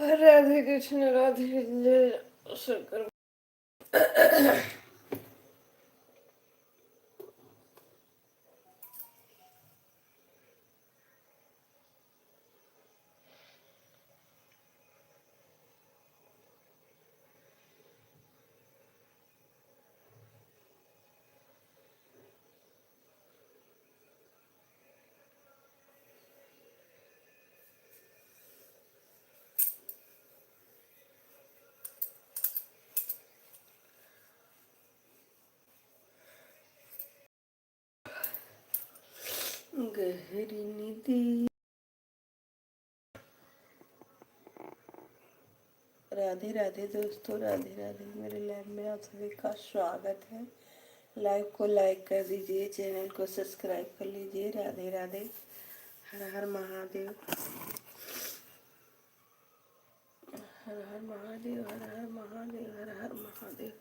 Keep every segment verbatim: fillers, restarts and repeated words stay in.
राधे कृष्ण, राधे जय शंकर। गहरी नींदी। राधे राधे दोस्तों, राधे राधे। मेरे live में आप सभी का स्वागत है। Live को like कर दीजिए, channel को subscribe कर लीजिए। राधे राधे। हर हर महादेव। हर हर महादेव, हर हर महादेव, हर हर महादेव।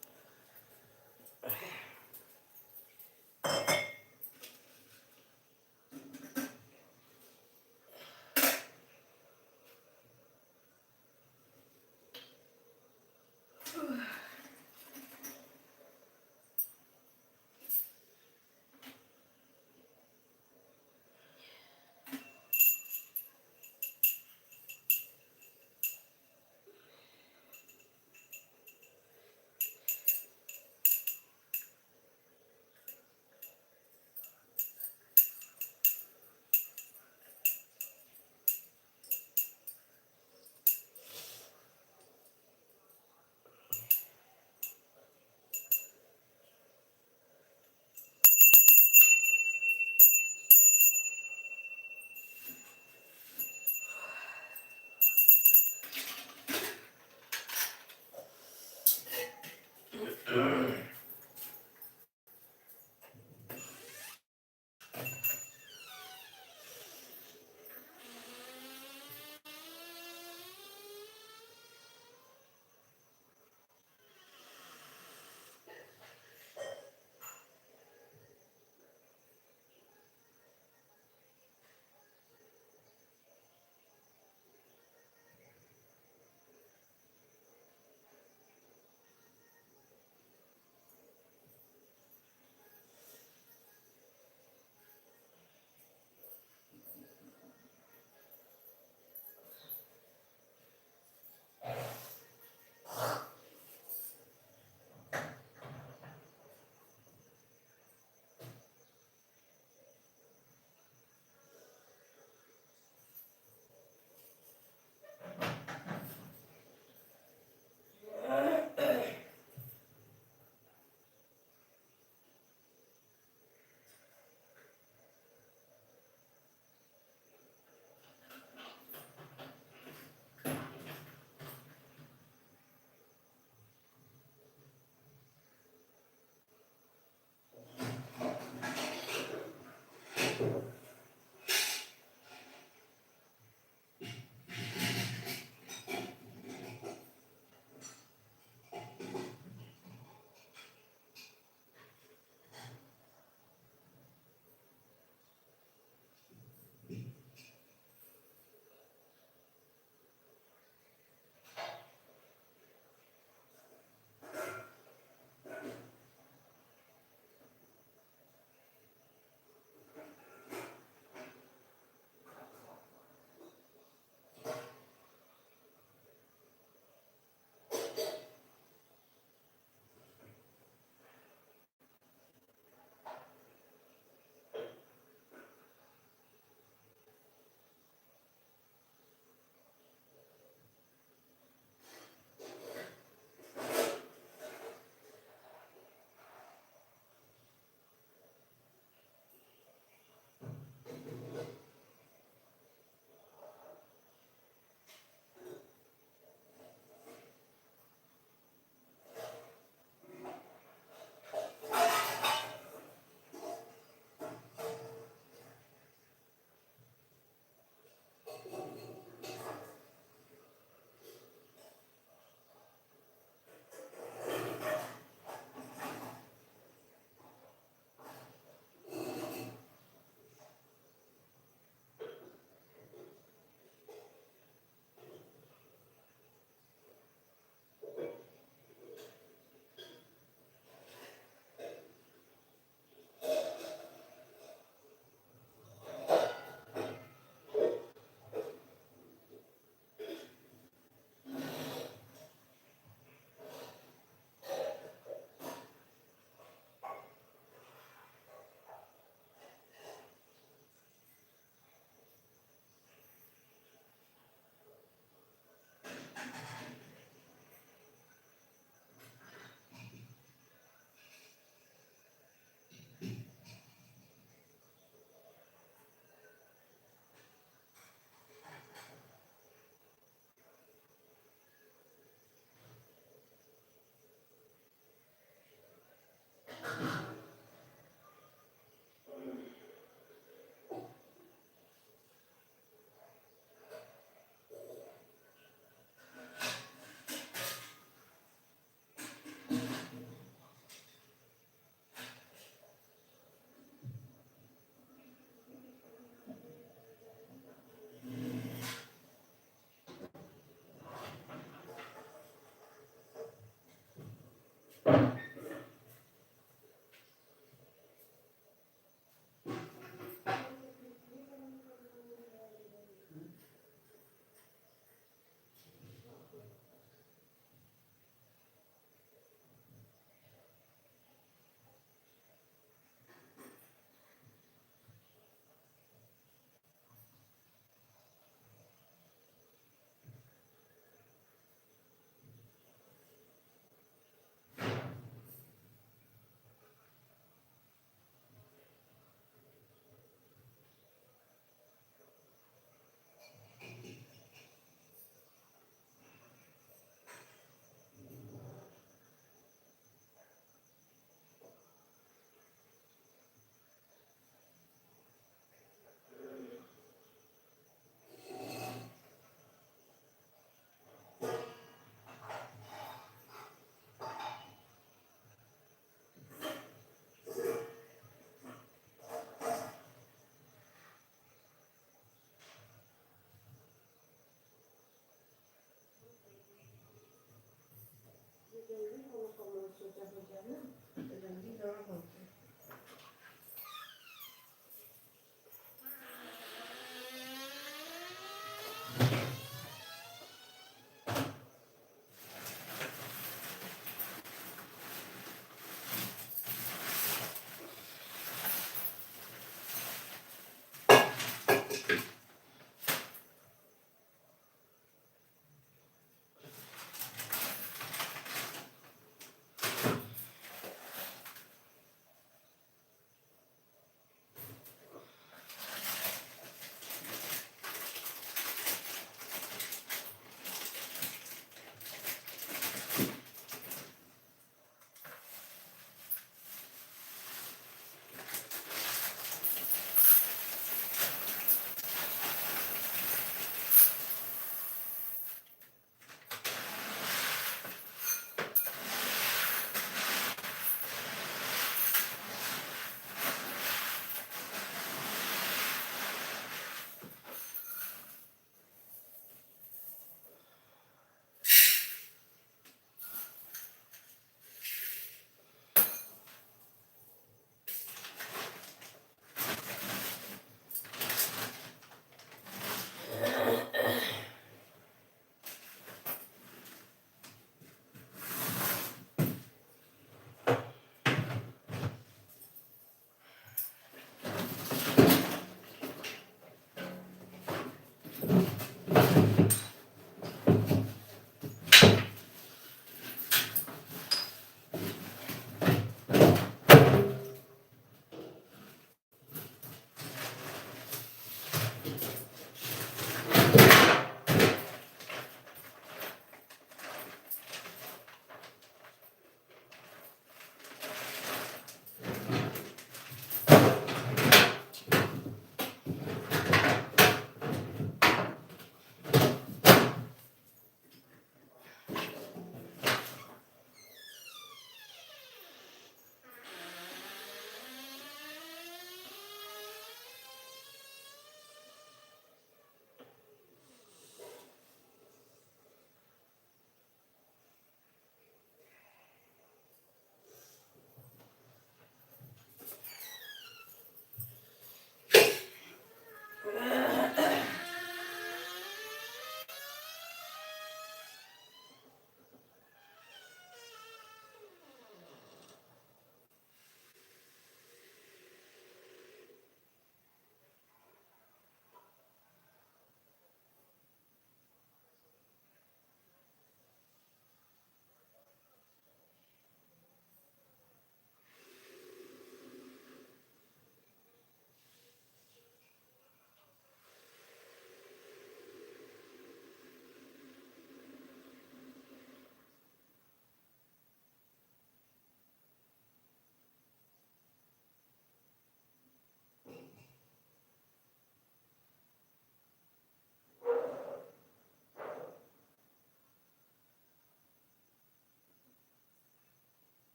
जल्दी कोनो, कोनो सोचा हो जाए ना, तो जल्दी ना होते।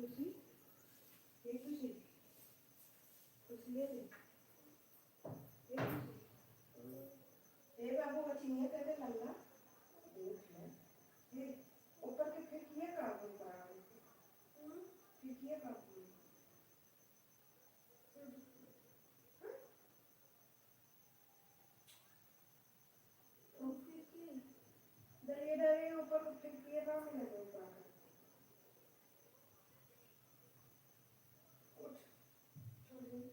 खुशी, ए खुशी, खुशी ले ले। ए खुशी। ए बाबू, वो चिनिया कर दे लल्ला। देख ले। ए, ऊपर के फिर किया का बोल रहा है? हम्म? फिर किया का बोल? हम्म? दरिया, दरिया ऊपर को फेंक दिया ना, मैंने तो ऊपर का। उठ, छोड़ दे।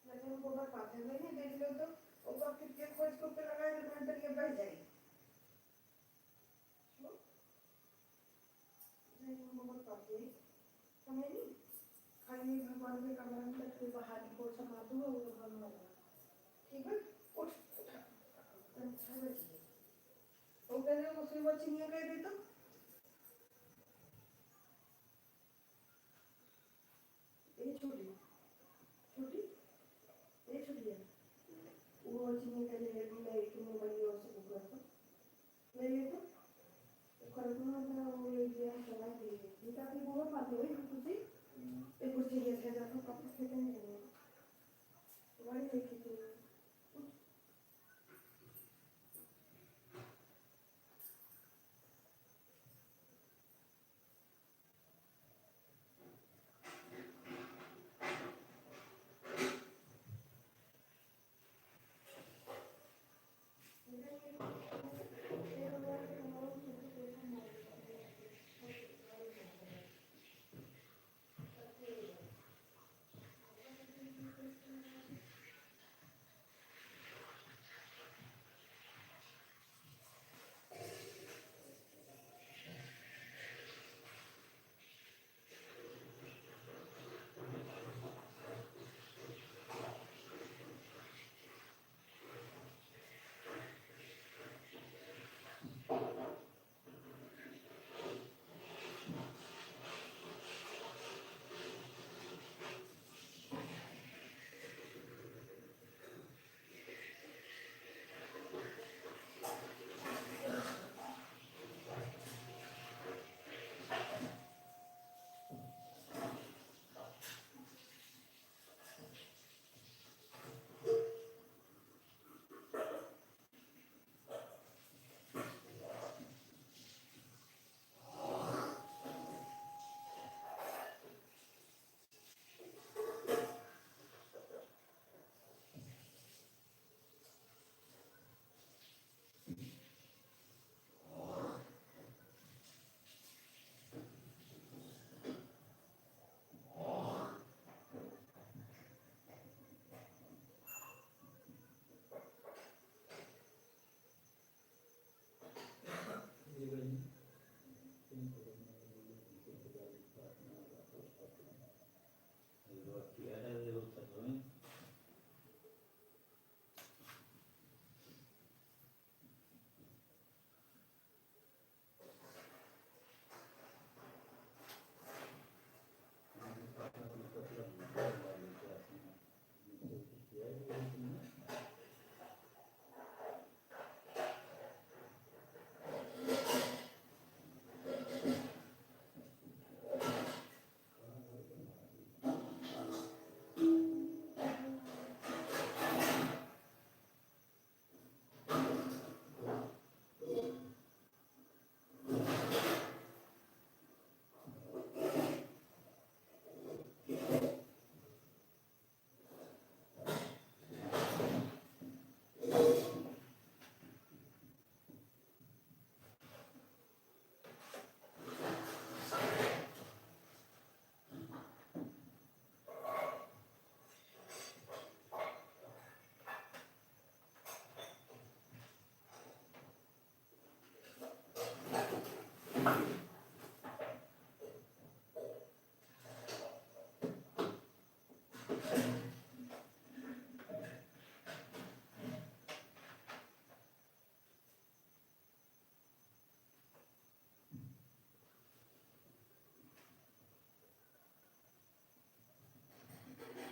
मैं तो उनको बर्बाद है, मैंने देख लो तो ऊपर फेंक के खोज को पे लगाए तो मैं दरिया बह जाए। छोड़। नहीं, हम बहुत पापी हैं। हमें नहीं, खाली भगवान के कमरा में बैठ के बाहर की कोर्स मार दो, वो हम लोग। ठीक है? उठ, उठ, उठ, उठ, उठ, उठ। वो कह रहे हो, उसने वो चिनिया कह दे तो? ए छोटी, छोटी, ए छोटिया, वो चिनिया कह ले, मैं एक मोबाइल और से बुक रखो। ले ले तो। ओकर अपना अपना वो ले लिया, चला के ले। बेटा, अपनी बहुत बात है, वही कुर्सी। एक कुर्सी ले के जाता, पापा खेते में जाने। तुम्हारी लेके तो।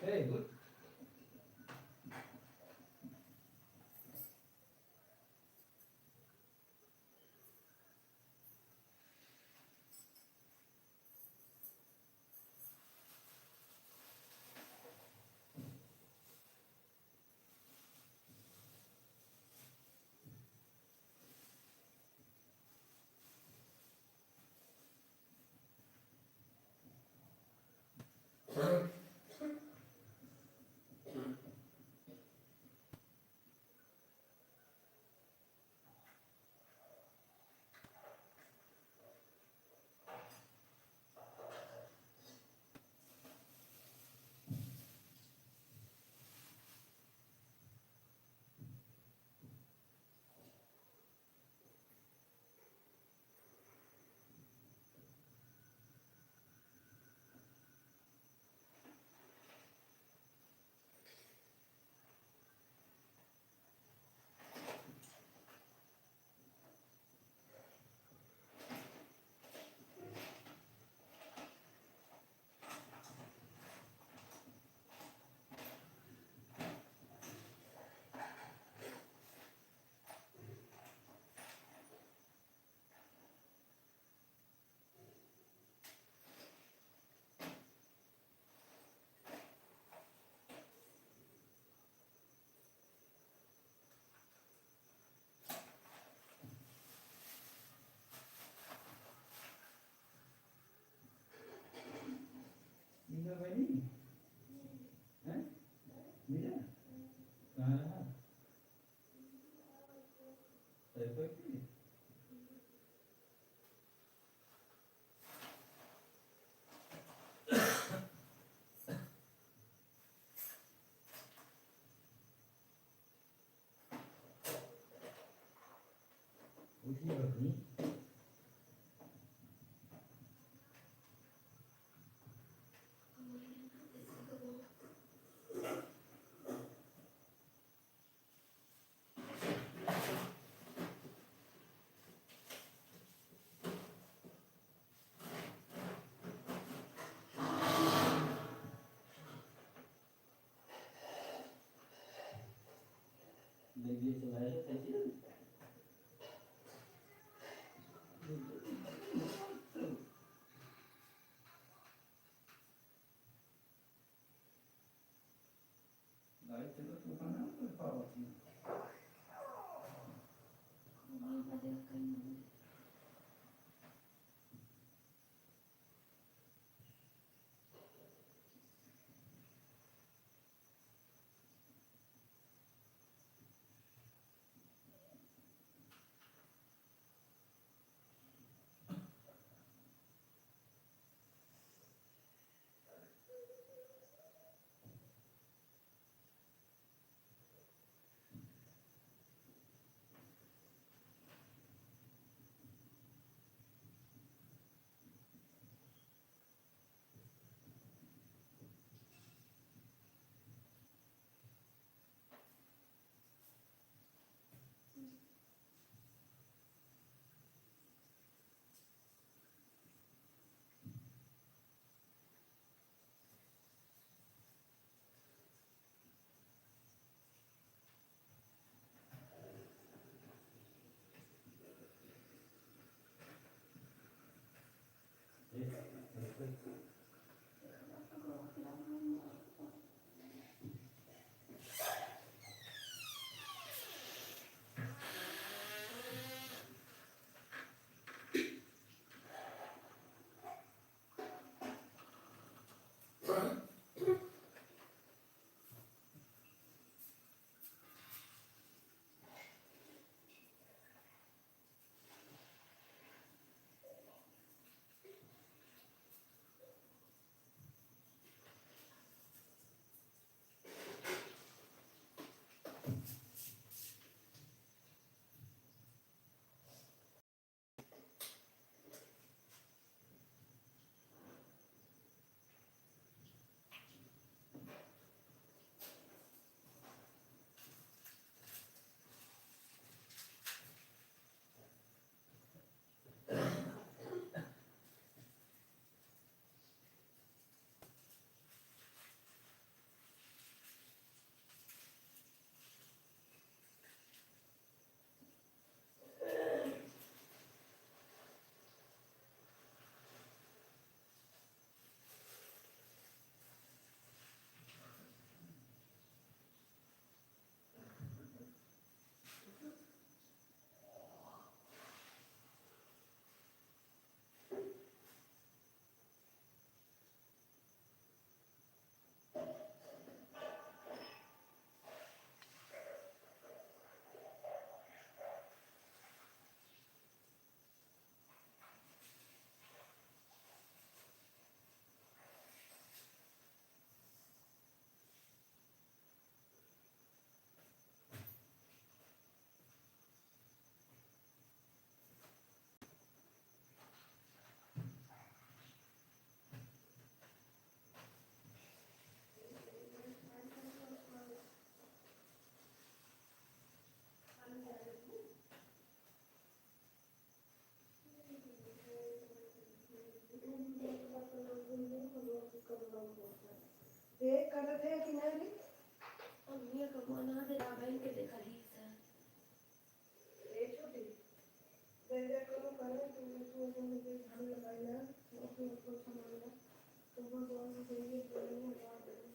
Hey, good. तो बनी? हैं? मिला? कहाँ रहा? सही पर की? उठिए बबनी। ये करत है कि नहीं रे? अम्मी, कबो ना दे, बहन के देखा ही सर। ए छोटी, जय जय करो करो, तू, तू अपन मुझे झाड़ू लगाई ना, तू अपने ऊपर संभाल ना, तू भगवान को कहिए, बोलेंगे, बात करेंगे।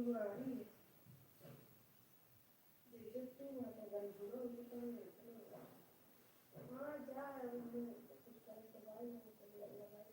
तुम्हारी जैसे तू आता बन पूरा उनको काम रहता ना। हाँ, जा, कुछ करे तो भाई, वो तो लग-, लगाई।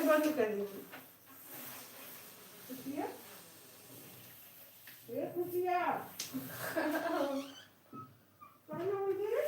बंद कर दे। खुशिया, ए खुशिया। कहाँ हो रे?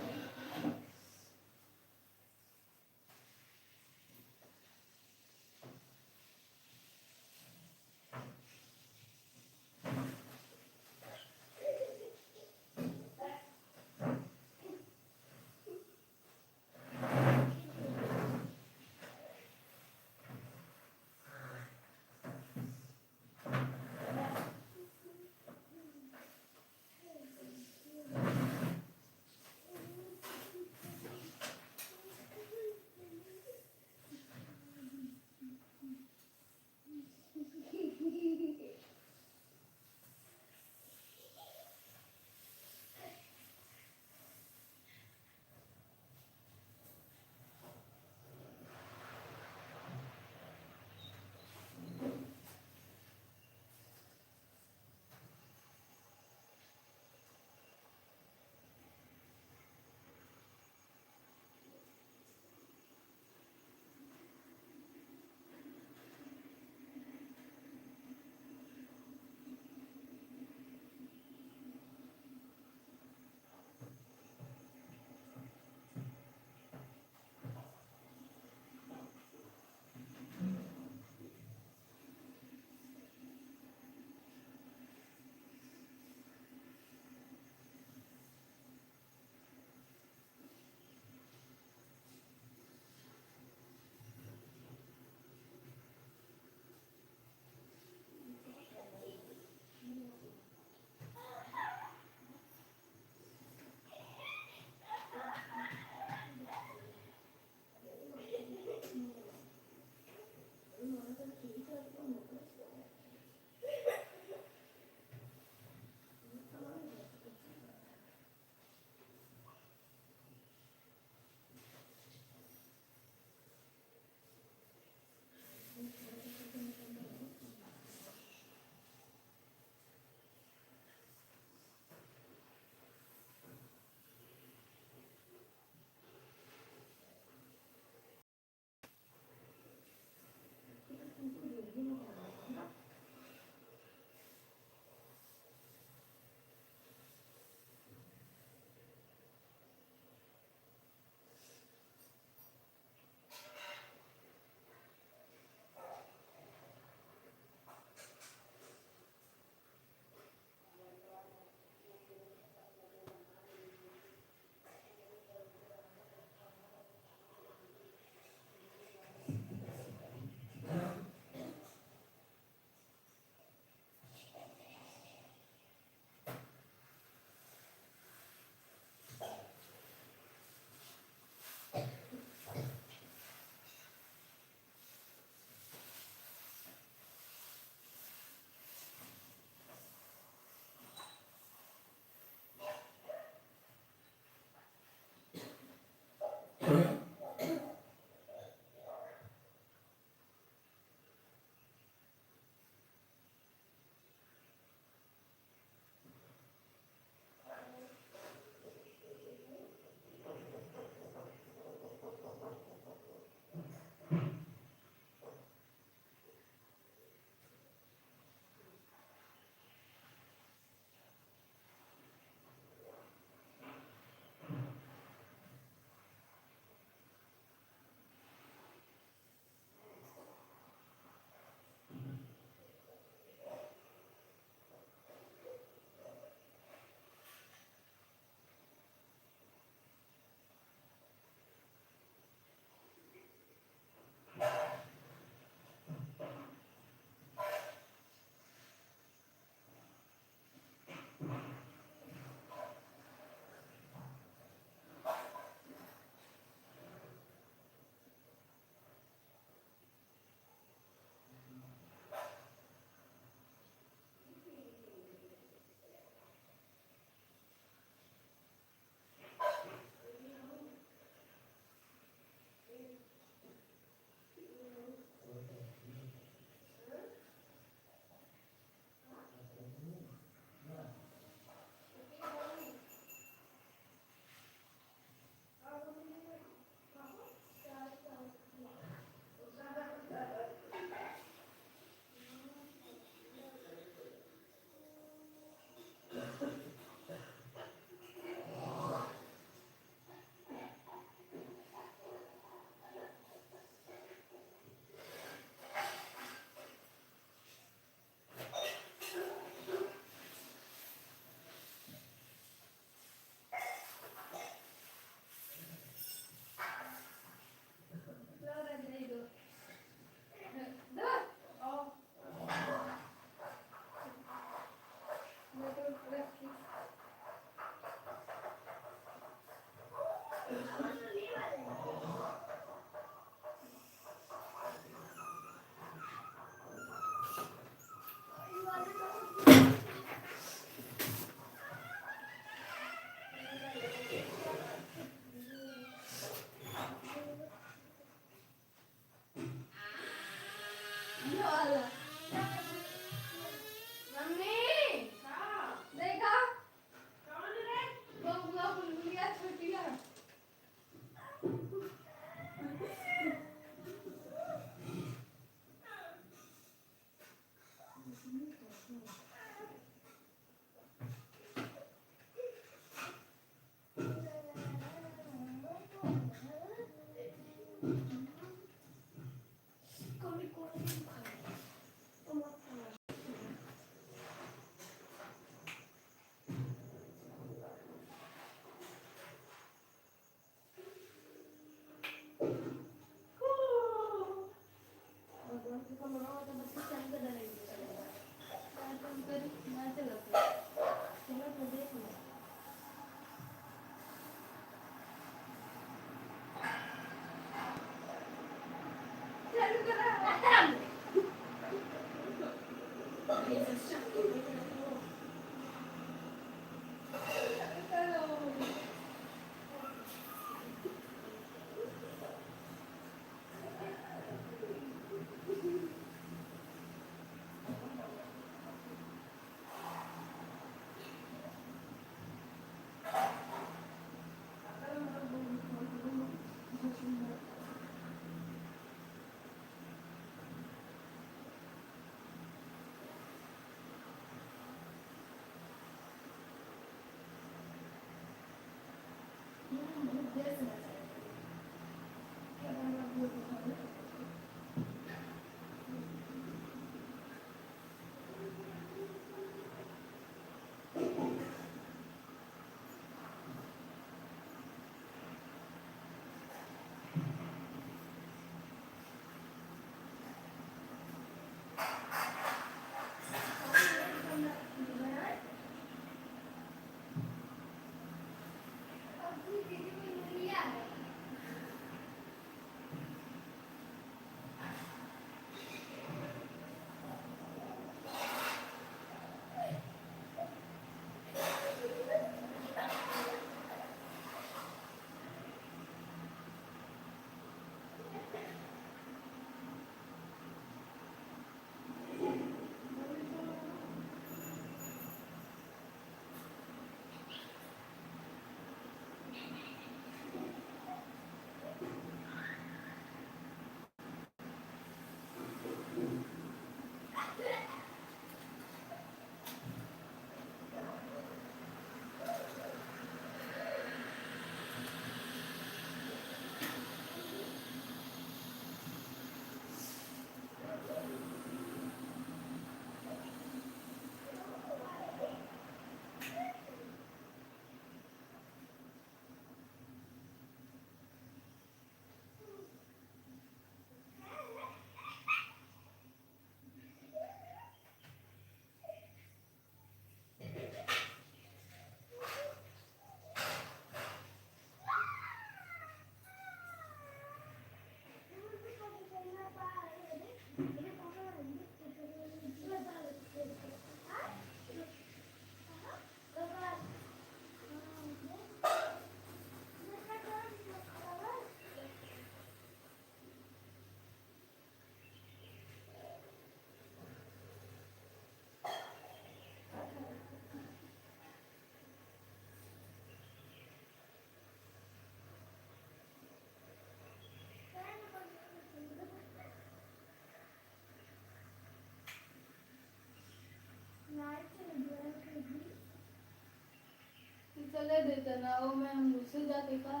चले देते ना, वो मैं हम दूसरे जाते का।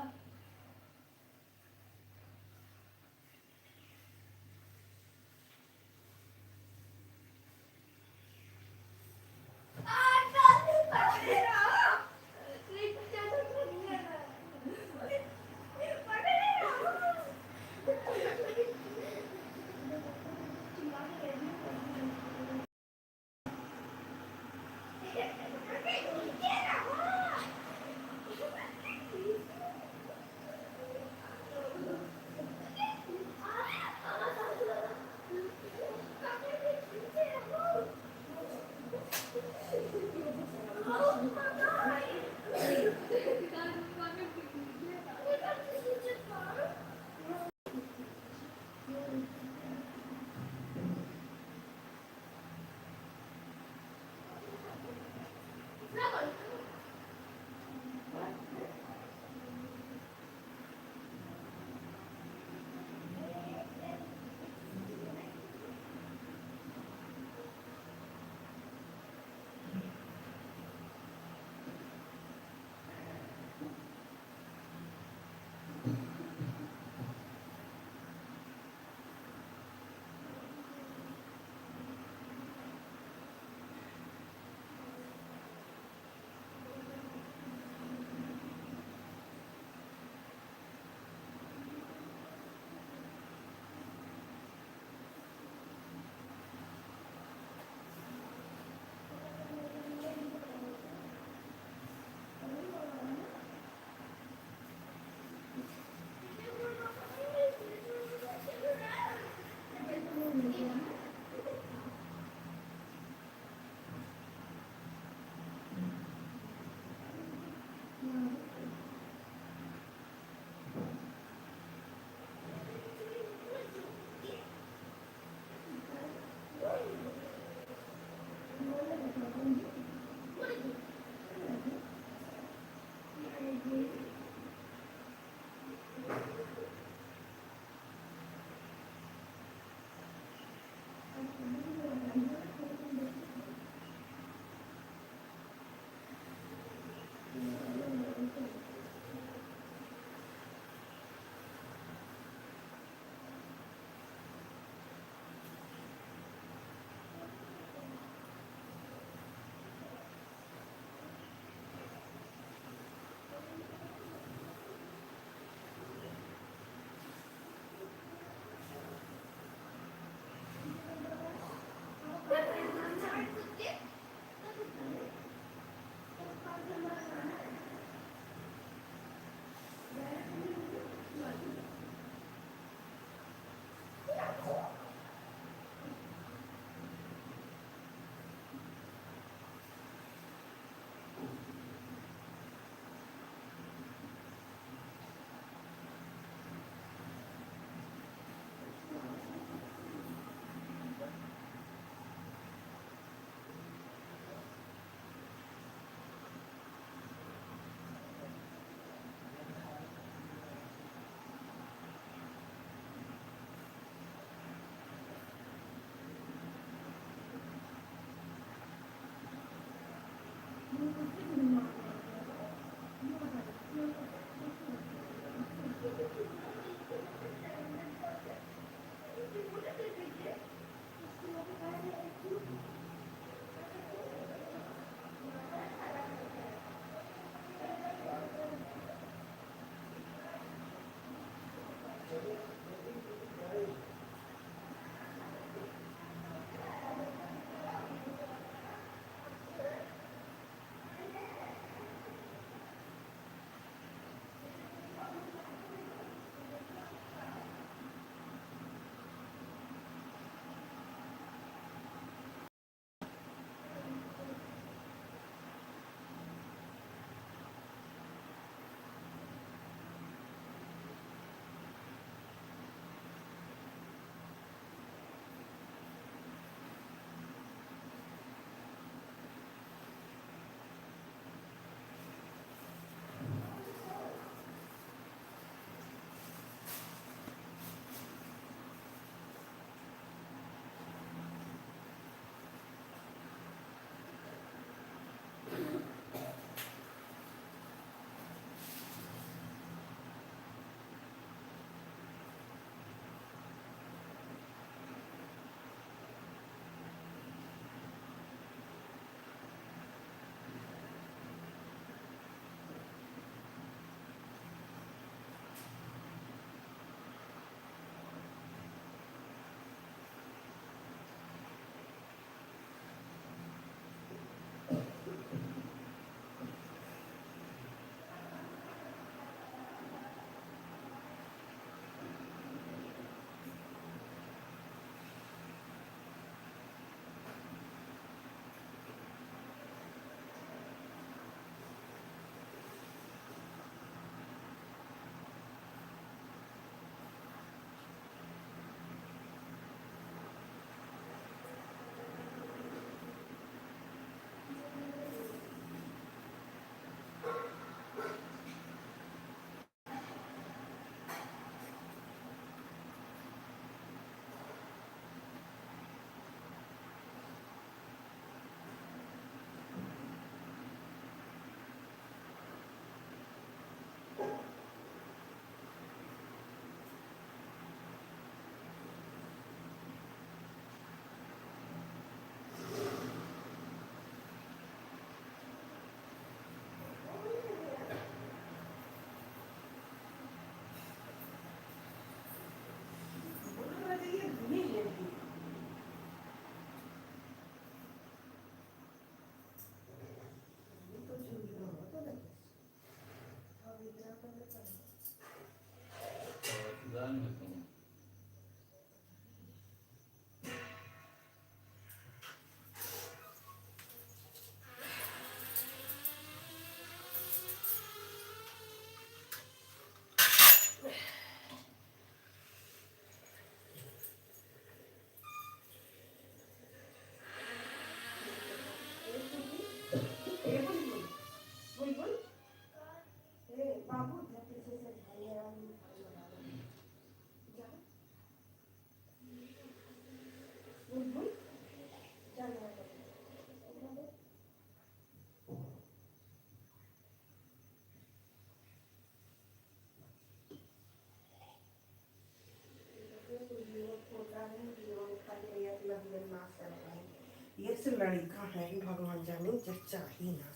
ये से लड़िका है, भगवान जाने जब चाही ना,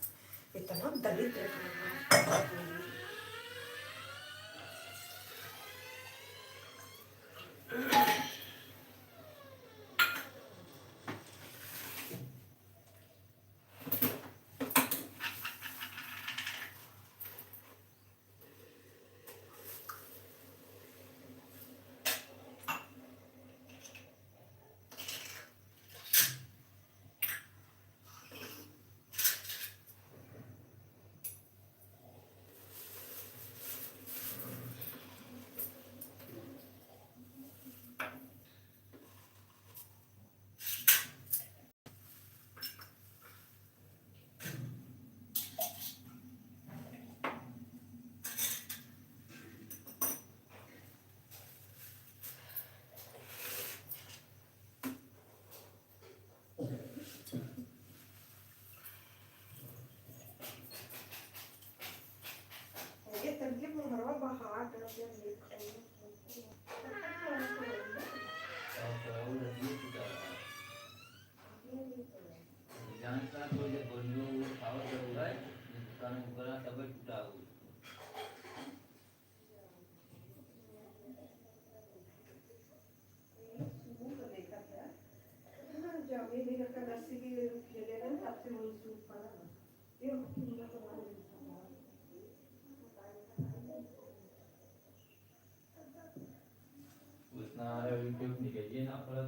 इतना दरिद्र। ये तनके मुहरवा बहा कर के देख। जानता तो ये बोलियो, वो खाओ जरूर है, दुकान ऊपर आ, तबे टूटा हो। उतना आ रहा है, वीडियो निकलिए ना, पर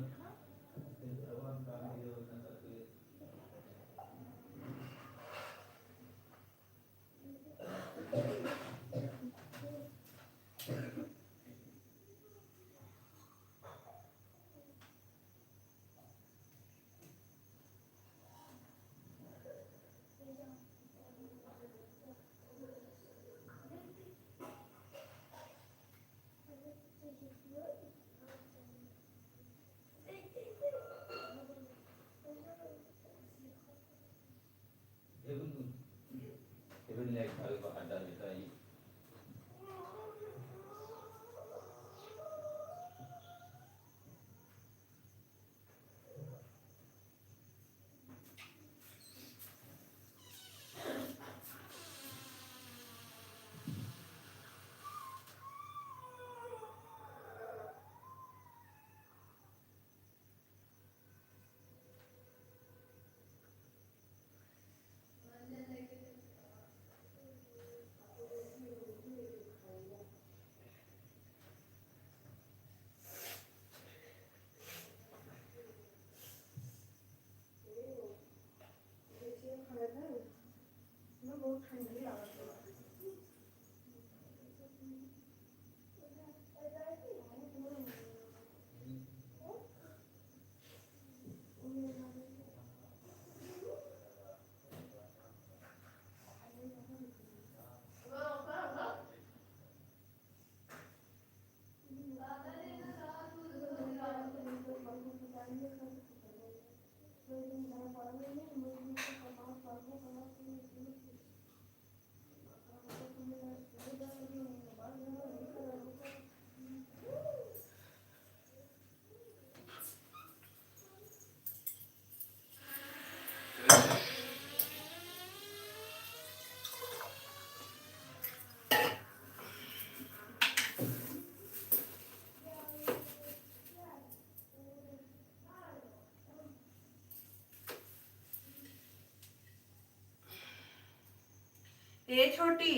ए छोटी,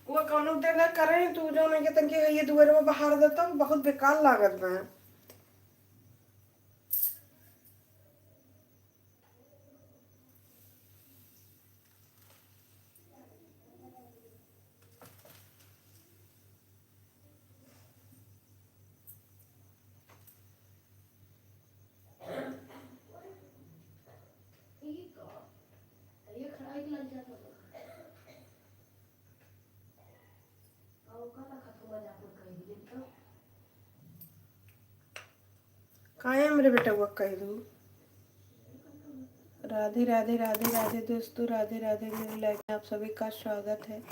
वो कौनो देर ना करे, तू जौन है कि तनके ये दुआरे में बहार देता, बहुत बेकार लागत बा। काहे हमरे बेटवा कह दू। राधे, राधे, राधे, राधे दोस्तों, राधे, राधे। मेरे लाइव में आप सभी का स्वागत है।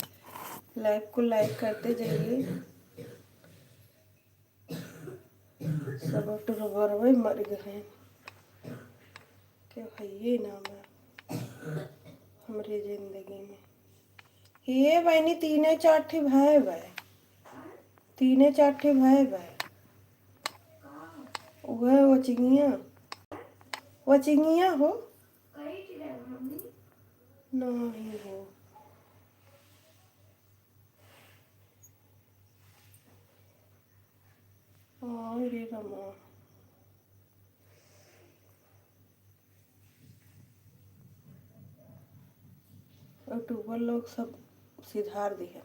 लाइव को लाइक करते जाइए। सब टुरबरवे मर गए। के भइये ना बा हमरे जिंदगी में। हे बहिनी, तीने चार ठे भय बा, तीने चार ठे भय बा। उहे वचिंगिया, वचिंगिया हो। नहीं हो। हाँ रे रामा, यूट्यूबर लोग सब सिधार दिहे।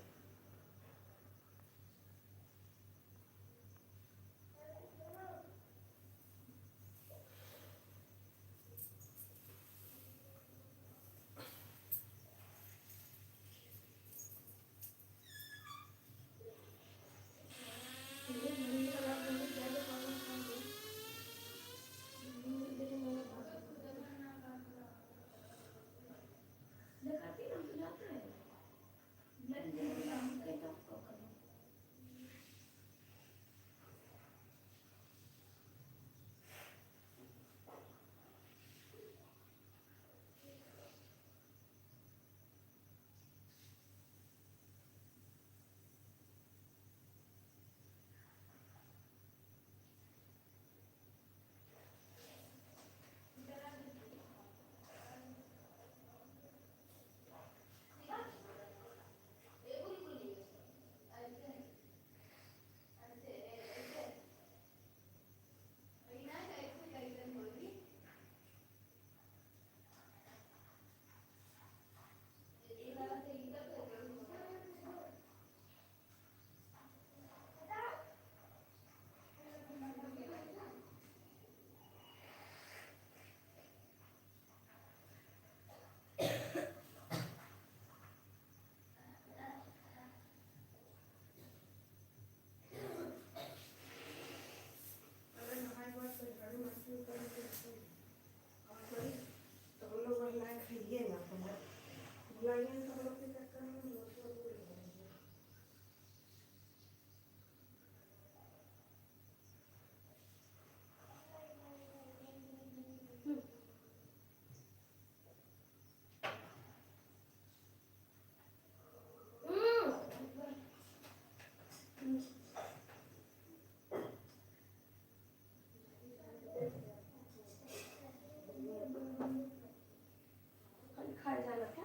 खाए जाला क्या?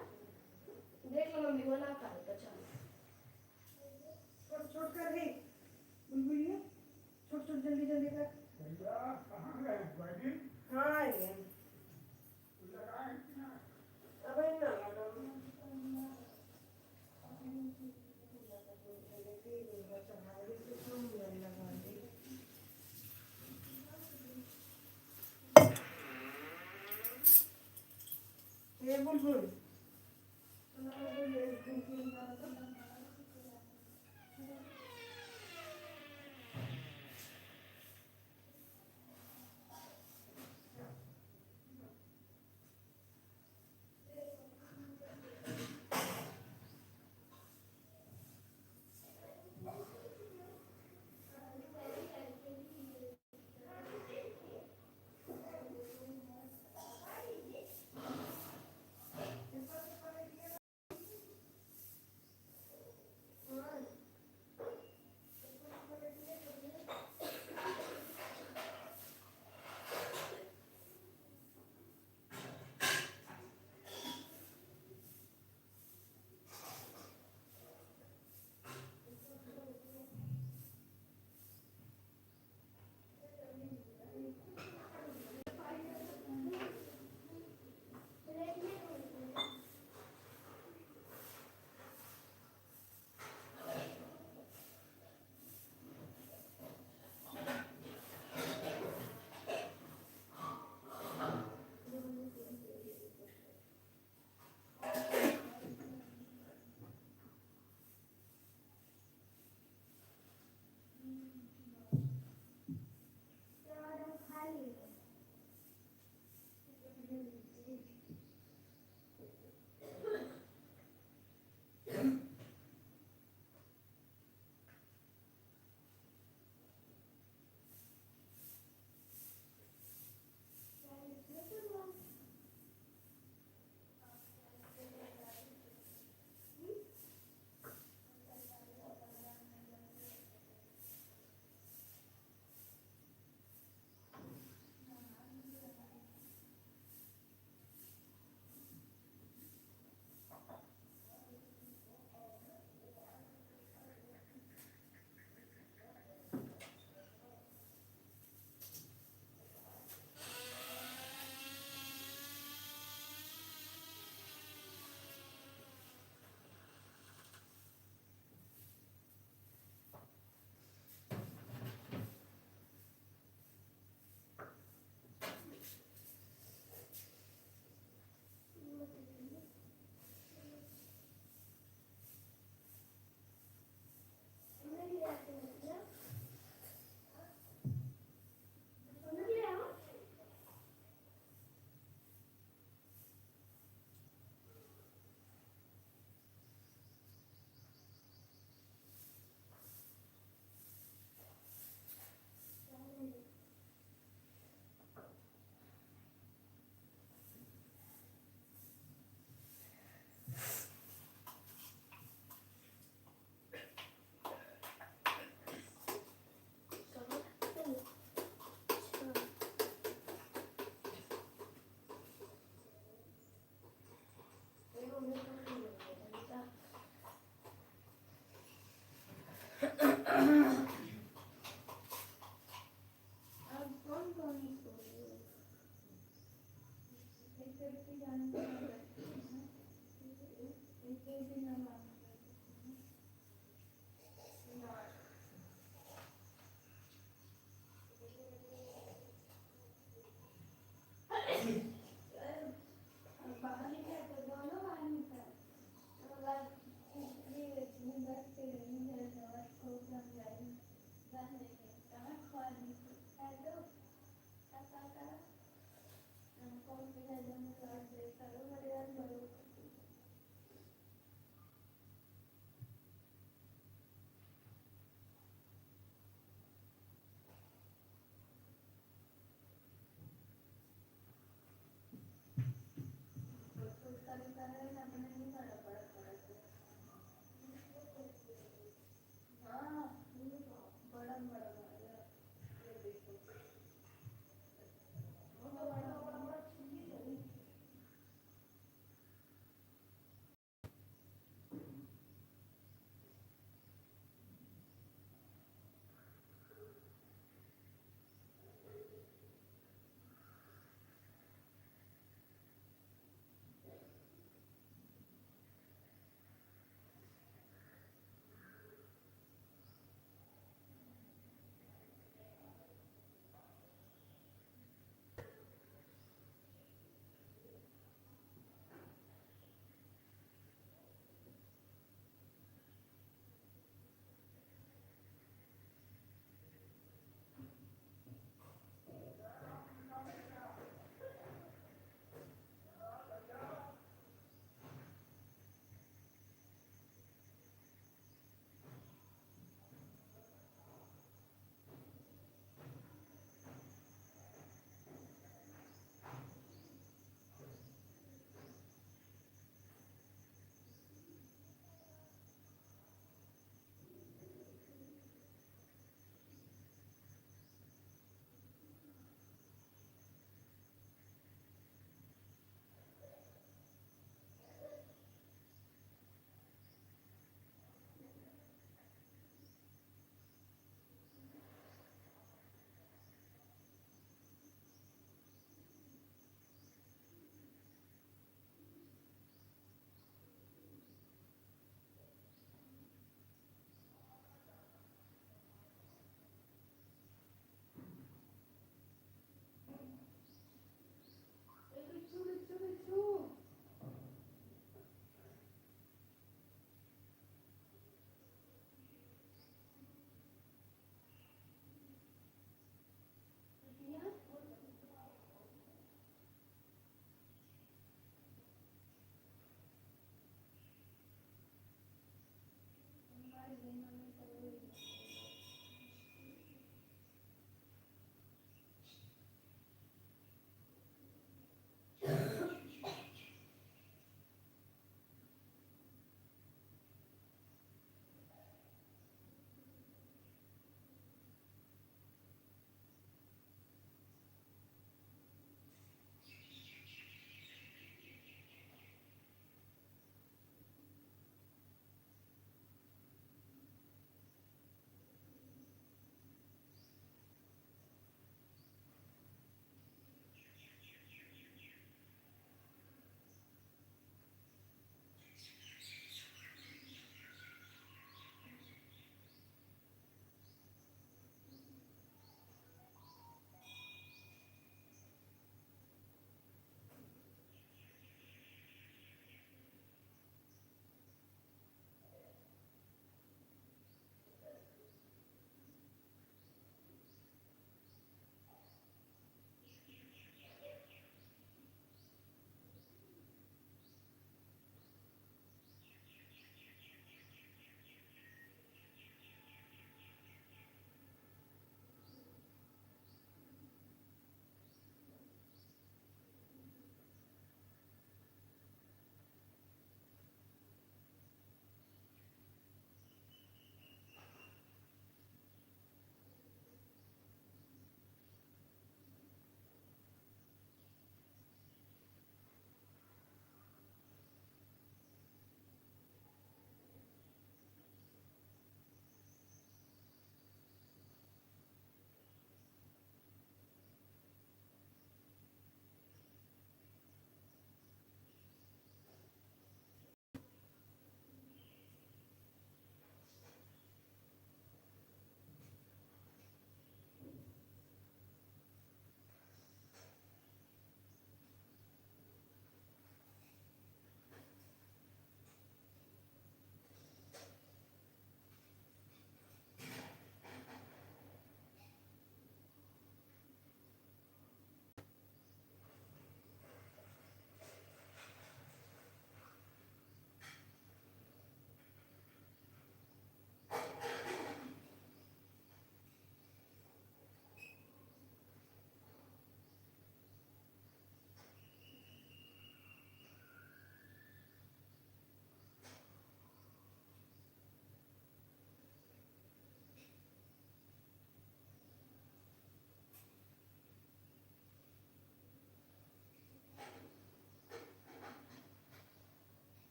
देख लो मम्मी, वो ना खाए, अच्छा। छोट छोट कर रे, बुलबुलिया, छोट छोट जल्दी जल्दी कर। भैया, कहाँ गए भाई? हाँ, आ गए। अबे ना लगा। ए बुलबुल।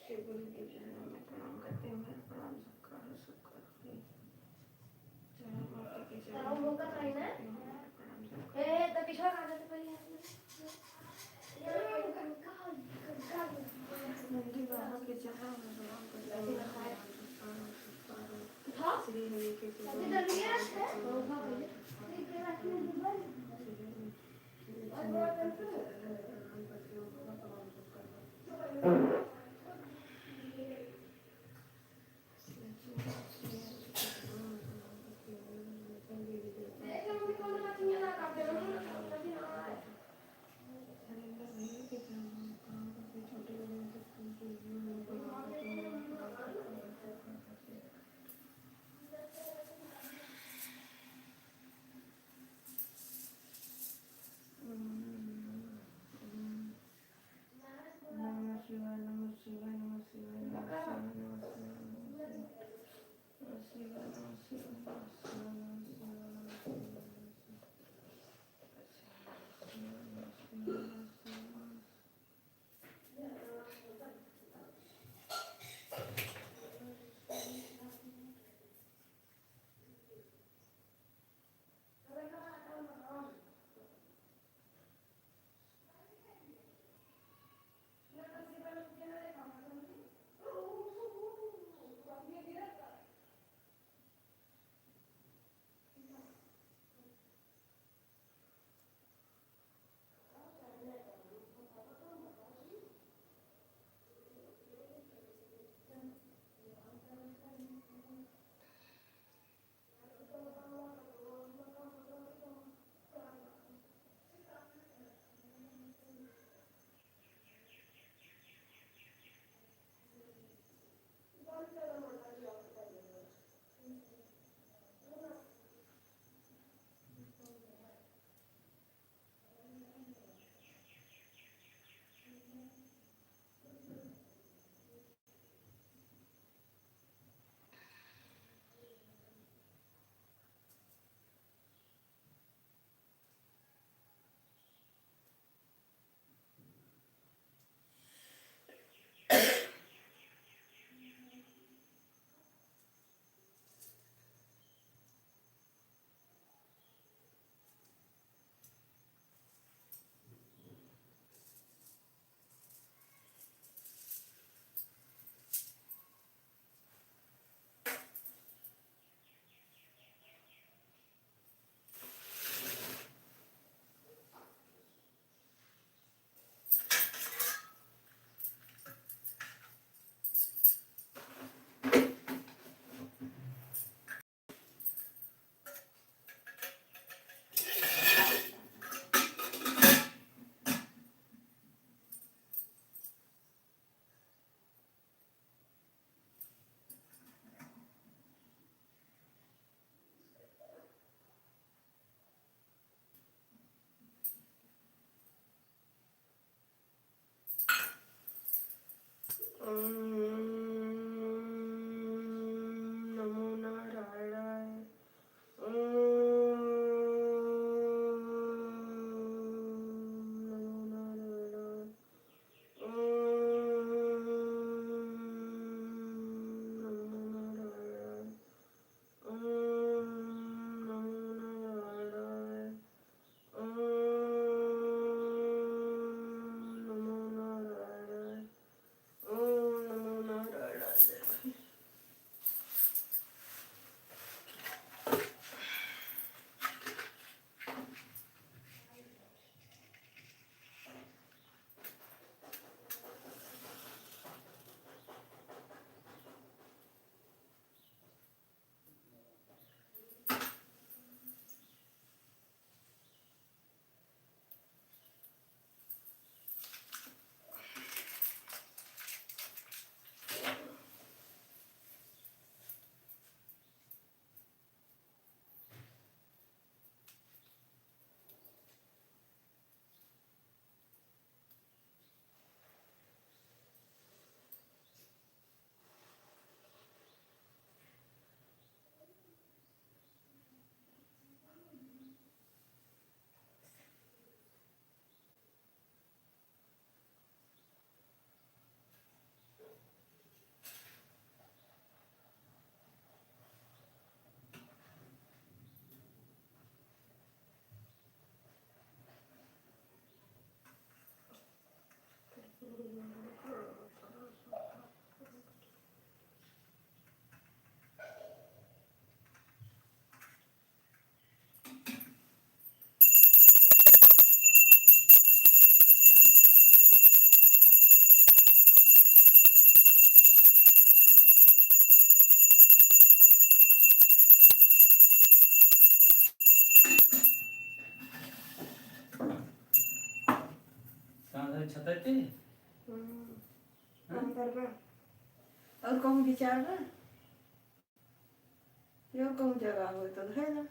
शिव गुरु के चरणों में प्रणाम करते हैं। प्रणाम सबका, सबका। चरण माता के चरणों में प्रणाम करते हैं। प्रणाम सबका। ए, ए, तो पिछवा कहाँ जाते पहले? नंदी बाबा के चरणों में प्रणाम करते हैं। प्रणाम सबका, प्रणाम सबका। श्री हरि के चरणों में प्रणाम करते हैं। नमः शिवाय, नमः शिवाय, नमः शिवाय, नमः शिवाय, नमः शिवाय, नमः शिवाय। ओम नमो नारायणाय। ओम कहाँ है छतई पे? हम्म। हाँ? अंदर बा। और कहूँ विचार बा? यो कहूँ जगह हो तो है ना।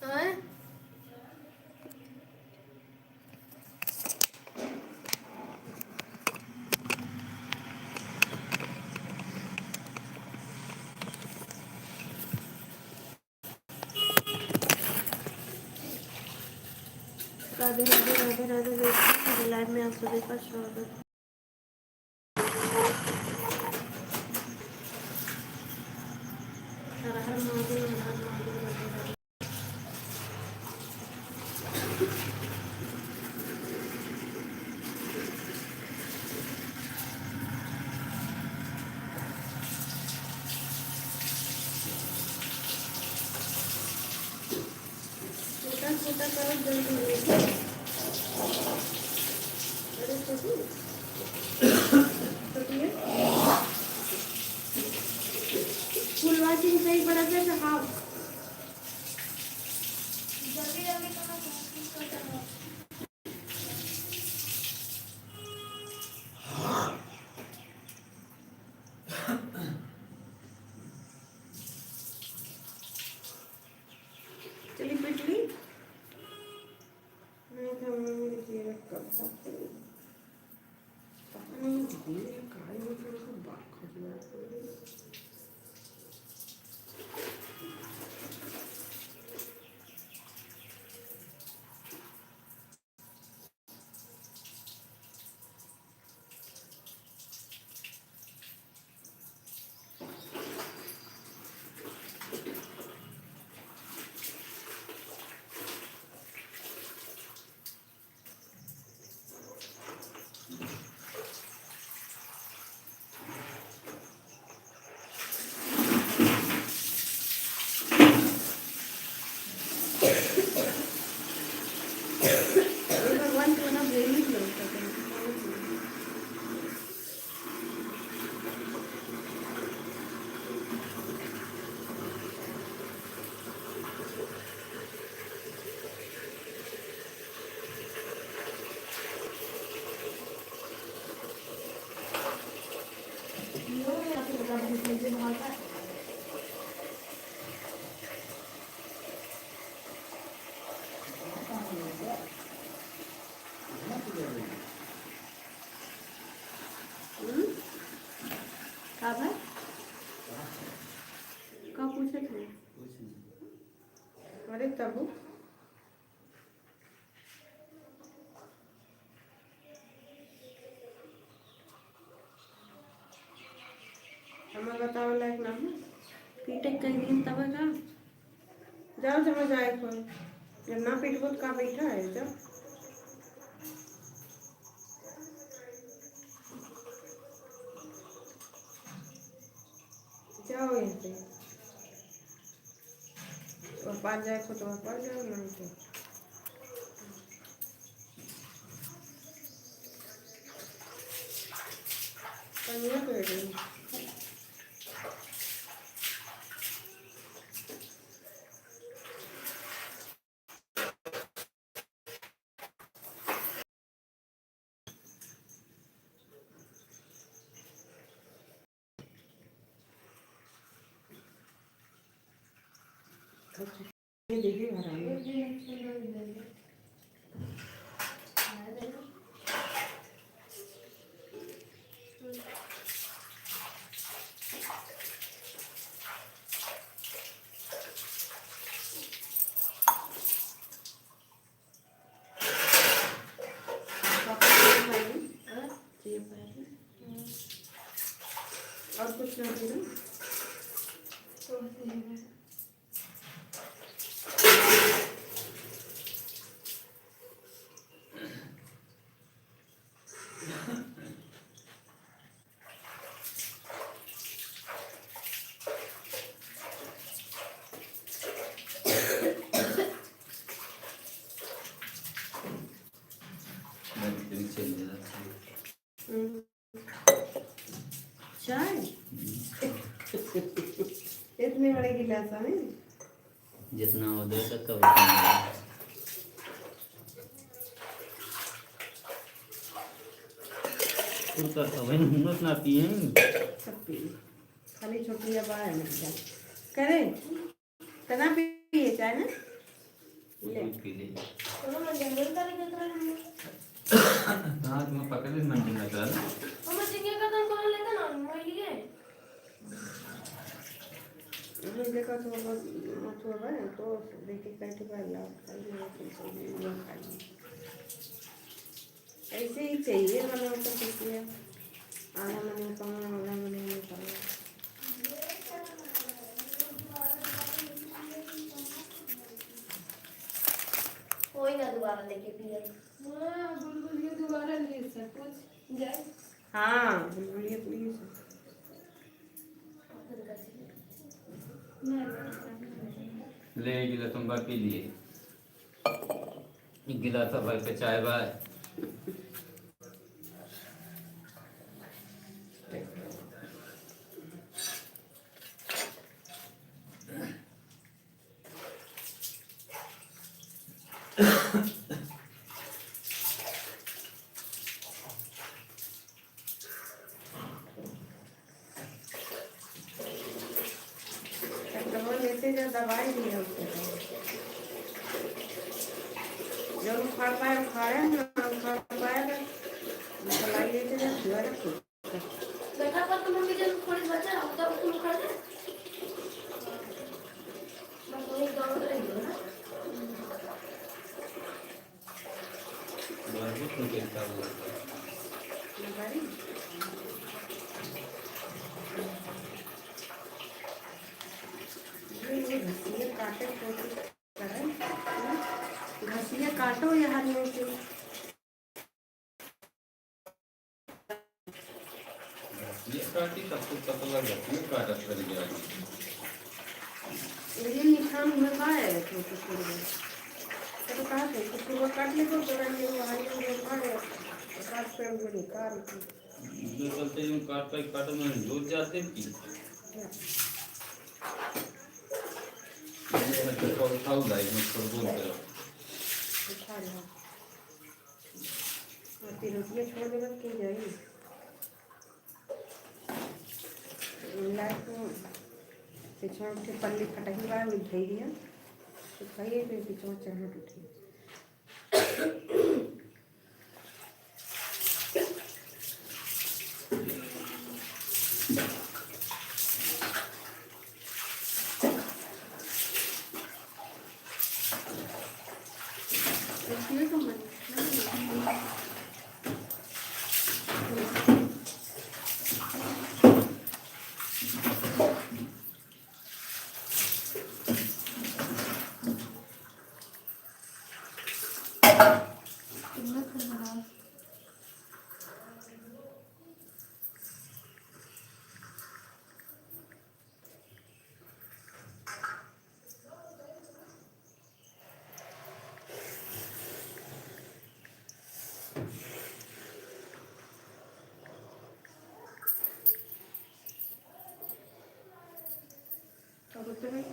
आँय? राधे राधे, राधे राधे दोस्तों, मेरे live में आप सभी का स्वागत। हर हर महादेव, हर हर महादेव, राधे राधे। छोटा छोटा करो, जल्दी हो जाए। अरे छोटू, छोटू ये फुल वाचिंग सही पड़ा था, हाँ। जल्दी जल्दी करो, जल्दी करो। चली पिटली। नहीं तो मम्मी के जीवन कब तक चलेगी? पता नहीं दीदी, ये काहे में थोड़ा सा बात खोजना है। भगवान के ना प्रेमी लोग कहते हैं। समझ आए कोई? जब ना पीटबो तो का बैठा है जब? जाओ यहाँ से। वह पार जाए को तो वह पार जाओ, नहीं तो कन्या कर रही। ये देखिए घर आ गया। पापड़ ये पानी, हाँ? ये पानी। और कुछ ना देना। हम्म। चाय? इतने बड़े गिलास में? जितना हो दे सकता उतना। कुल का सब है, हम लोग ना पिए। सब पिए। खाली छोटी अब आए ना क्या? करें? तना पिए चाय ना? ले। दूध पी ले। कहाँ तुम्हें पकड़ ले, मन नहीं लग रहा ना? हम झींगे का तन कौन लेता ना, मैं लिए। हम देखा तो बस, मथुआ बा, तो देखे काटे बा, ला, खाई ना, तो सब लोग खाई। ऐसे ही चाहिए, मने तो कुछ नहीं। आधा मने कम, आधा मने नहीं कम। कोई ना दोबारा लेके पिए। हाँ, बुलबुलिया दोबारा लिए सब कुछ। जाए। हाँ, बुलबुलिया प्लीज। ले, ये गिलास हम बार पी लिए। एक गिलास भर के चाय बा। डॉक्टरवा लेते जा, दवाई दिया उसको। जो उखाड़ पाए उखाड़े, ना उखाड़ पाए तो दवाई लेते जा, दवाई रखो। बेटा, पर तुम मम्मी जब थोड़ी बचा, अब तब तुम उखाड़ दे। बस वही दौड़ रही हो ना। बहुत नीचे का हुआ। ये, ये घसिया काटे कोशिश करे, घसिया काटो यहाँ नीचे। ये काटी तब तो पता लग जाती है, काटा कर गया। ये निशान में का है, तो कुछ नहीं। तो कहा थे, कुछ वो काट ले, तो तोरा ये वहाँ ये वो का है, काट कर वो निकाल के। जो चलते यूं काट पाई, काट में जुड़ जाते हैं कि? क्या? ये है तो उठाओ, लाइट में छोड़ दो, उठा लो। और फिर रोटियाँ छोड़ देबे के जाई। लाइट में से छोड़ के पल्ली फटही बा, वो धई दिया। तो खाइए, फिर पीछे चढ़ना उठी। का बोलते भाई?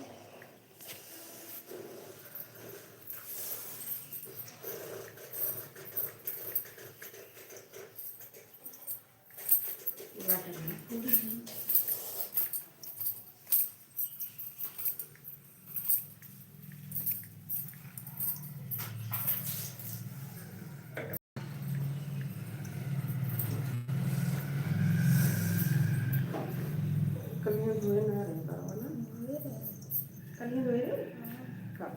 कलिया धोए ना रहे बाबा ना। कलिया धोए रहे? हाँ।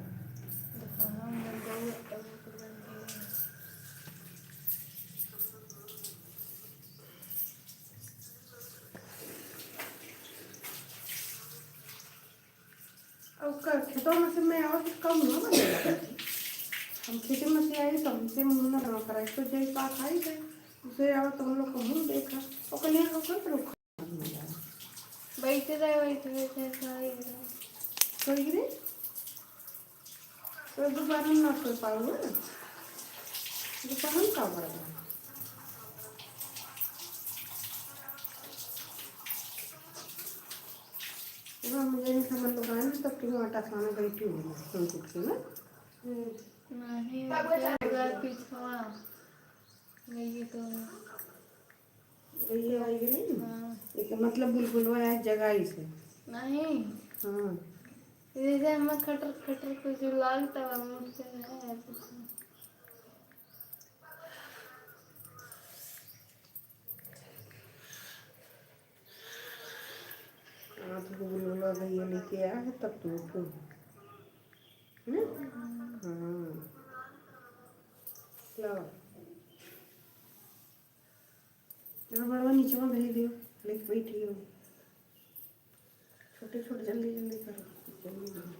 अब का खेतवा में से मैं आवत कम ना बनेला। हम खेते में से आई तो हमसे मुंह ना लगा कराई, तो जय पा खाई जाए, उसे आवत तो हम लोग को मुंह देखा, ओकर लिए ओकर पर बैठे रहे, बैठे, बैठे, खाई रहे। कोई रे? तो दोपहर में ना सो पाऊ ना, दोपहर में का करबा? पूरा मुझे नहीं समझ लगा है, तब तुम आटा खाना बैठी हो ना, सुन कुछ ना। नहीं, बाबू, उधर, उधर पिछवा गई तो। गई है, आई गई नहीं? हाँ। एक मतलब बुलबुलवा है जगह इसे। नहीं। हाँ। जैसे हम खटर खटर कुछ लागता है, मुझसे है कुछ। हाँ, तो वो लोला भैया लेके आया है, तब तो उठो। है ना? हाँ। लाओ। चलो, बड़वा नीचे में भेज दियो, लेके बैठी हो। छोटे छोटे जल्दी जल्दी करो, जल्दी जल्दी।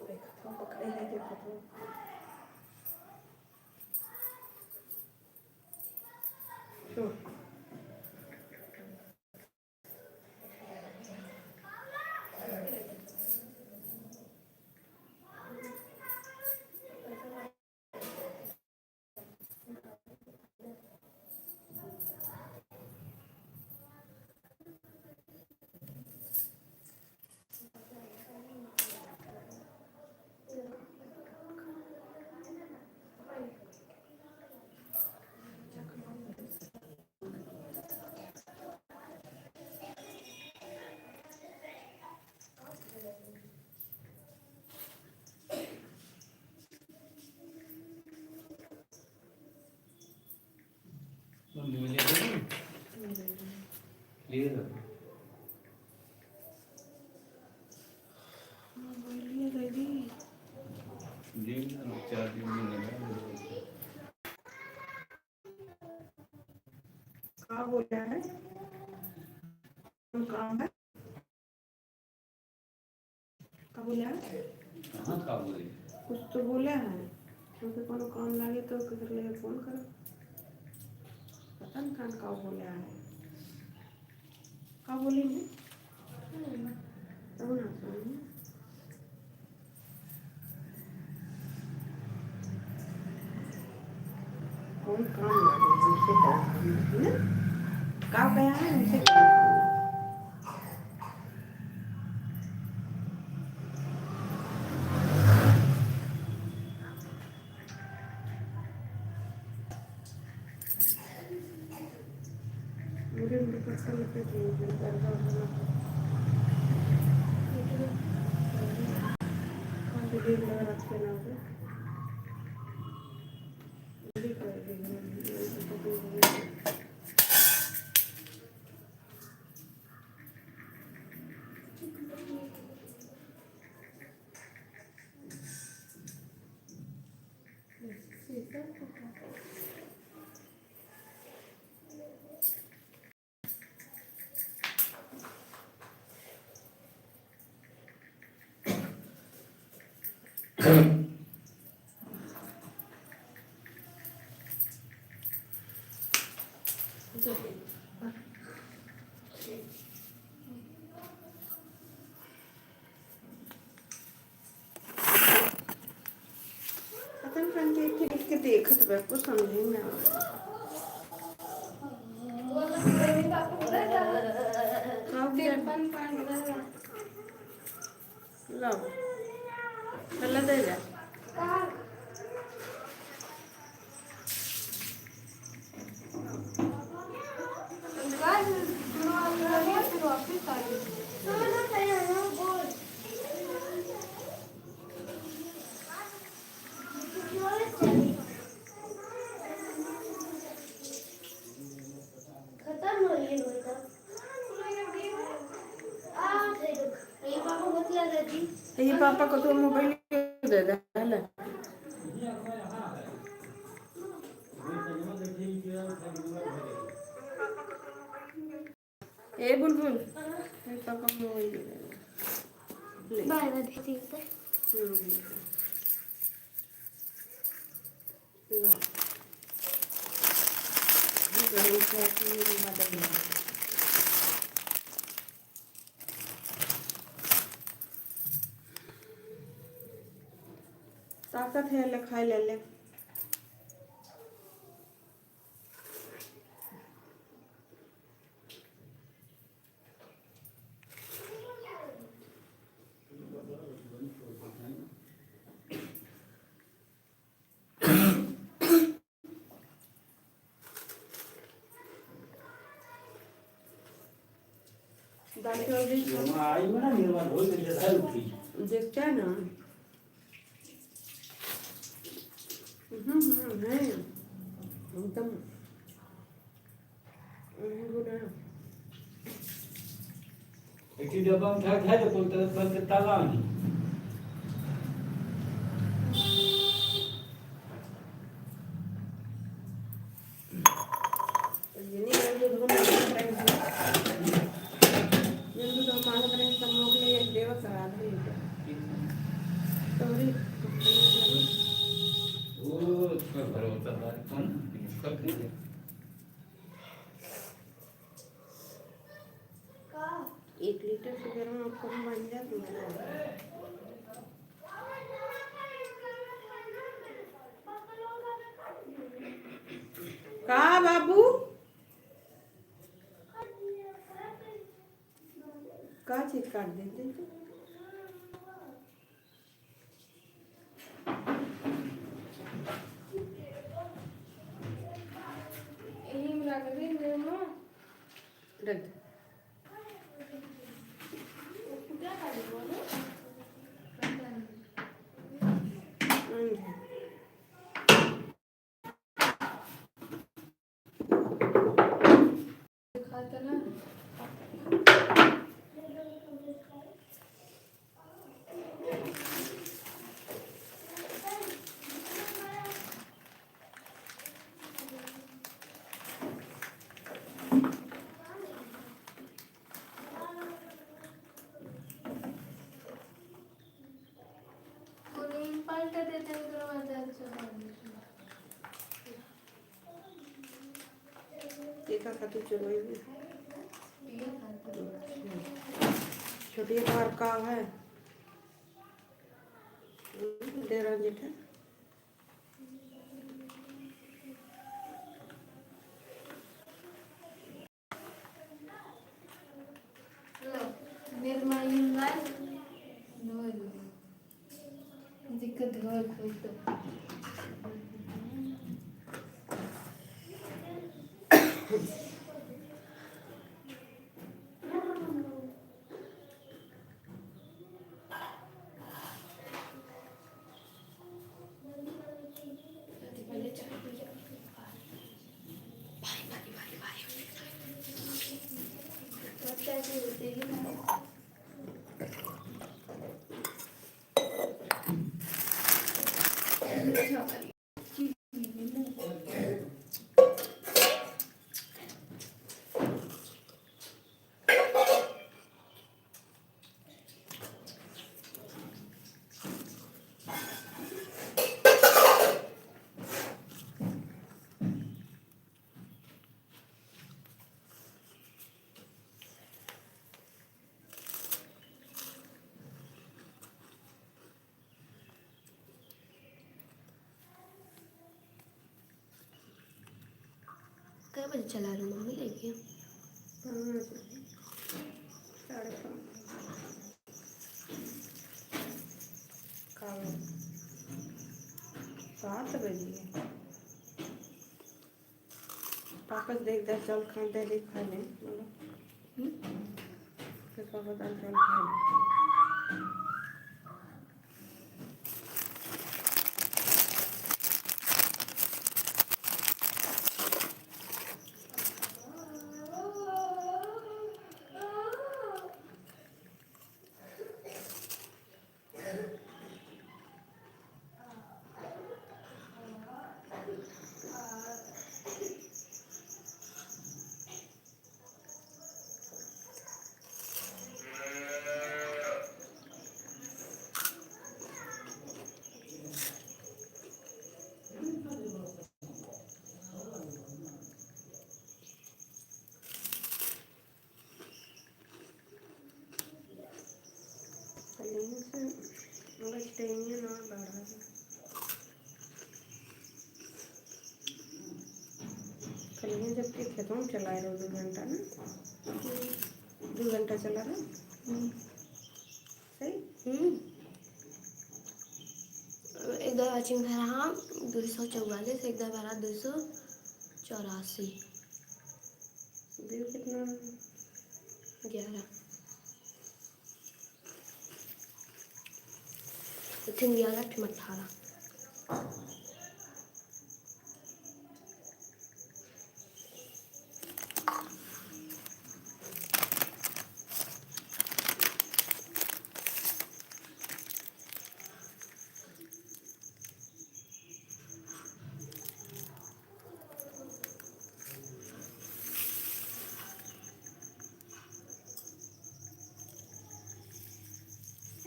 देखत हूँ, पकड़े है, देखत हूँ। का बोला है? कौन काम है? का बोला है? कहाँ का बोले? कुछ तो बोला है, क्योंकि कोनो काम लागे तो केकर लगे फोन करो। पता न कान का बोला है। का बोली मैं? तब ना सुनी। कौन काम लगे हमसे, का काम है ना? का कहा है हमसे, का काम है? मुझे उनके पत्थर लगते थे, उनके दर्द होना। कौन सी देर लगा रखते ना उसे। पता नहीं, के, के, के देखत बा, कुछ समझे में ना आवत। का हो गया? लो, चला दे जा। खत्म हो गई होई तो। आ, ये पापा को तो मोबाइल दे दे, है ना? ए बुलबुल, ए पापा मोबाइल दे दे। ले। बाय बाय भेजी दे। हम्म। ला। ये गरम चाय की मेरी मदद में। ताकत है, ले खाए ले ले। दाल चावल भी खा। आई में ना, मेरे पास बहुत अच्छा सा रोटी। देखता है ना। हम्म, हम्म, है। एकदम। हम्म, गुना। एक ही डब्बा में उठा के खाए तो कोई तरह से ताला नहीं। एक लीटर से गरम कम बन जात। का बाबू? का चीज काट देते तू? यही में रख दे, मेरे माँ। रख दे। कुलीन पलट देते हैं, दरवाजा अच्छा बंद है। देखा खातिर चलो ये। छोटी तोहार का है? देर जेठा। दिक्कत होत होत तो। कै बजे चला रहे मम्मी लेके? पाँच, साढ़े पाँच। का बजे? सात बजे। पापा से देख दे, चल खा दे, दे खा ले, बोलो। हम्म? फिर पापा दाल चावल खा ले। कलियन से बस टेनिया ना बढ़ा है। कलियन जबकि खेतों में चलाए रहो दो घंटा ना, दो घंटा चला रहो। हम्म। सही? हम्म। एक दाईं वाचिंग भरा हाँ, दो सौ चौवालीस, एक दाईं भरा दो सौ चौरासी। बिल कितना? ग्यारह। एक ठिन ग्यारह, एक ठिन अठारह।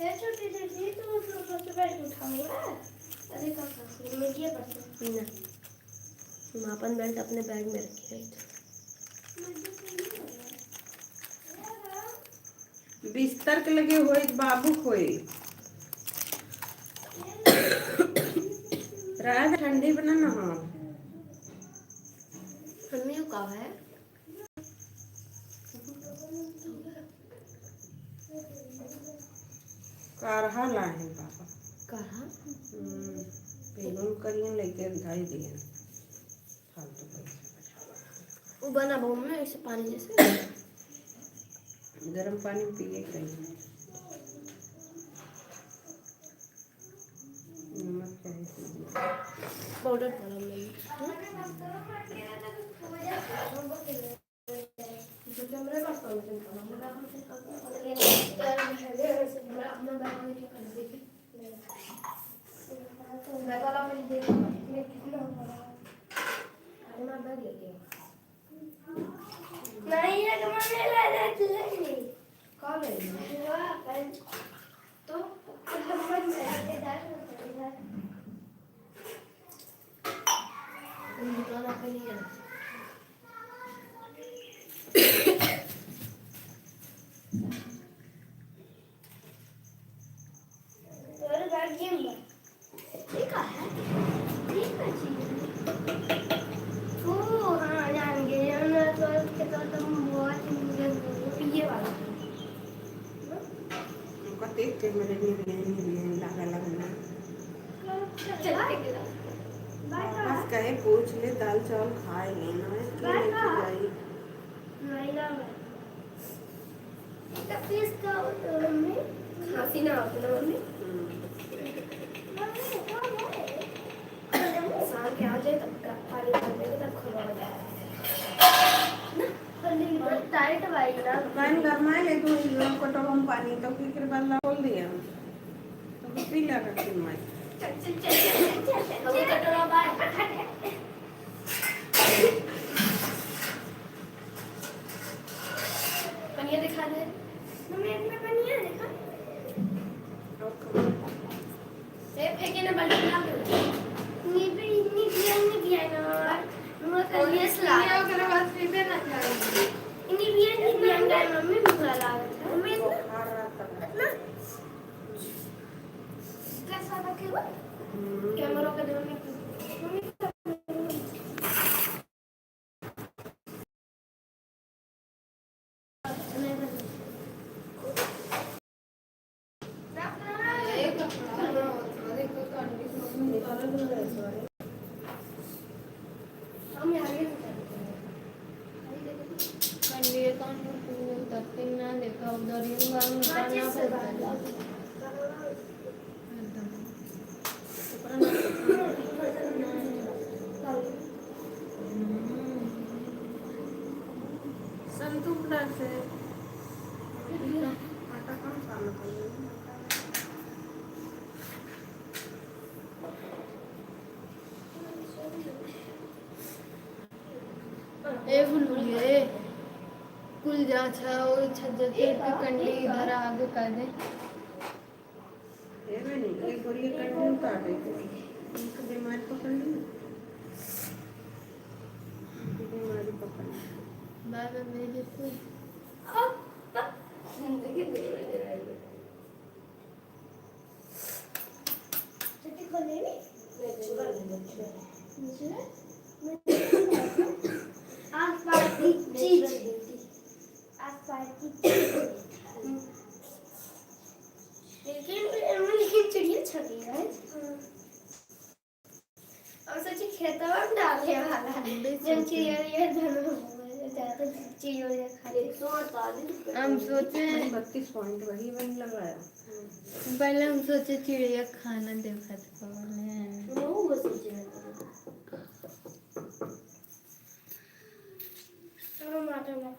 ए छोटी दीदी, तू तो सबसे पहले उठाऊंगा। अरे का कर, मीडिया पर से। ना, हम अपन बेल्ट अपने बैग में रखे रही। बिस्तर के लगे होई, बाबू होई। रात ठंडी बना ना हो। मम्मी को का है? कारहा लाए हैं पापा। कारहा? हम्म, बेगन करियन लेके धई दिए। फालतू पैसा। वो बना बहु में ऐसे पानी जैसे। गरम पानी में पिए के रही। नमक चाहे तो दिया। पाउडर डाला हमने। हम्म? नहीं, ये तो मम्मी ला देती है। कौन है? तो हम दुकान पे नहीं जाना। तोरे बैग गेम बा। ये का है? ये का चीज है? ओ, हाँ, जान गए। ये ना तो, के तो तुम बहुत ही मुझे पिए वाला है। उनका देख के मेरे लिए भी नहीं, नहीं, नहीं, लगा, लगा ना। चल, चल, चल। Bye, bye. बस कहे पूछ ले, दाल चावल खाए नहीं ना, इसलिए बाय, लेके बाय। जाई। नहीं ना, मैं तब फिर इसका, अ, मम्मी? खांसी ना हो तो ना, मम्मी? हम्म। मम्मी, कहाँ है? शाम के आ जाए, तब का-, पानी डाल देंगे, तब खवा दे। ना, होली में टाइट भाई ना। पानी गरमाए ले, दो ही लोग कटोरा में पानी, तो फिर बाद ला खोल दिया। तो फिर पी लिया करती माई। चल, चल, चल, चल, चल, चल, चल। कटोरा बाय। पनिया दिखा दे। मम्मी, इतना पनिया दिखा। ए, फेंके ना, बाल्टी में डाल दे। नी भी, नी भी, नी भी है ना। मम्मी, कल ये सलाह। ये ओकरे बाद पीबे ना करे। नी भी, नी भी है ना, मम्मी, बुरा लागत है। मम्मी, इतना, इतना। कैसा रखे हुआ? हम्म। कैमरा का ध्यान रखिए। मम्मी, कंडिया कान में पूरा तत्ती ना देखा, उधर यूं बाल निकालना पड़ता है। एकदम। संतू बुला से आटा कम खाना पड़ेगा। ए बुलबुलिया, ए, कुल जा छा, ओ छज्जा के पे कंडी इधर आगे कर दे। ए बनी, एक गोरी कंडी उतार दे, एक बीमारी पकड़ ली, बीमारी पकड़ ली। बाय बाय, मेरे को। छुट्टी खोले नी? आसपास की चीज। आसपास की चीज। लेकिन, लेकिन चिड़िया छपी है। हम सोचे खेतवा में डाले वाला है। जब चिड़िया उड़िया धन हो, ज्यादा चिड़िया उड़िया खा ले। हम सोचे बत्तीस पॉइंट वही बन लगाया। पहले हम सोचे चिड़िया खाना देखत होले। वो, वो सोचे ना। चलो, माता ना।